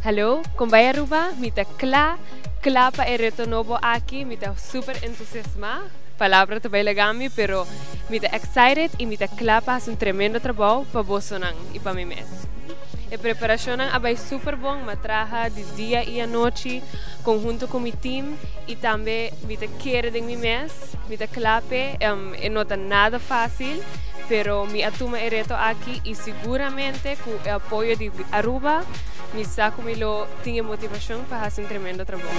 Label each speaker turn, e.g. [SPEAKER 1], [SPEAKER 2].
[SPEAKER 1] Hallo, con bay Aruba? Mi ta cla, cla pa e reto nobo aki, mi ta super entusiasma, palabra ta bay laga mi, pero mi ta excited y mi ta cla pa haci un tremendo trabou pa bosonan y pa mi mes. E preparacionnan a bay super bon, m'a traha di dia y anochi conhunto cu mi team y tambe mi ta kere den mi mes, mi ta cla p'e, e no ta nada facil, pero mi a tuma e reto aki y siguramente cu e apoyo di Aruba mi sa cu mi lo tin e motivacion pa haci un tremendo trabou.